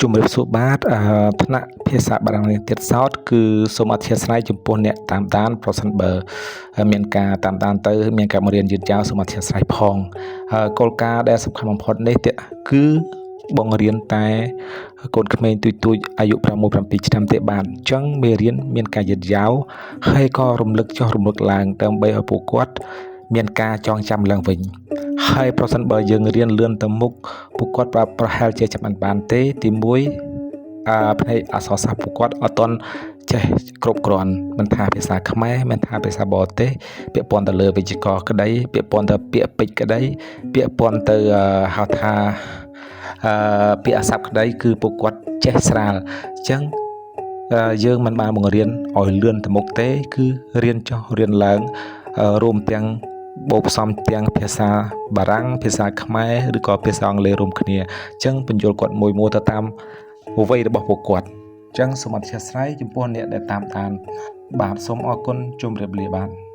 ជំរាបសួរបាទអឺថ្នាក់ភាសាបារាំងនេះទៀតសោតគឺសូមអធ្យាស្រ័យចំពោះអ្នកតាមដានប្រសិនបើមានការតាមដានទៅមានការបង្រៀនយឺតយ៉ាវសូមអធ្យាស្រ័យផងហើយគោលការណ៍ដែលសំខាន់បំផុតនេះគឺបង្រៀនតែកូនក្មេងទូចទូចអាយុ6 7ឆ្នាំទេបាទអញ្ចឹងមេរៀនមានការយឺតយ៉ាវហើយក៏រំលឹកចុះរំលឹកឡើងដើម្បីឲ្យពួកគាត់មានការចងចាំឡើងវិញហើយប្រសិនបើយើងរៀនលឿនទៅមុខពួកគាត់ប្រហែលជាចាំមិនបានទេទី1អឺផ្នែកអក្សរសាស្ត្រពួកគាត់អត់ទាន់ចេះគ្រប់គ្រាន់មិនថាភាសាខ្មែរមិនថាភាសាបរទេសពាក់ព័ន្ធទៅលើវិជ្ជាករក្តីពាក់ព័ន្ធទៅពាក្យពេចន៍ក្តីពាក់ព័ន្ធទៅហៅថាអឺពាក្យអស័ព្ទក្តីគឺពួកគាត់ចេះស្រាលអញ្ចឹងយើងមិនបានបង្រៀនឲ្យលឿនទៅមុខទេ គឺរៀនចុះរៀនឡើងរួមទាំងបូកផ្សំទាំងភាសាបារាំងភាសាខ្មែរឬក៏ភាសាអង់គ្លេសរួមគ្នាអញ្ចឹងបញ្យល់គាត់មួយមួយទៅតាមវ័យរបស់ពួកគាត់អញ្ចឹងសូមអធ្យាស្រ័យចំពោះអ្នកដែលតាមដានបាទសូមអរគុណជម្រាបលាបាទ។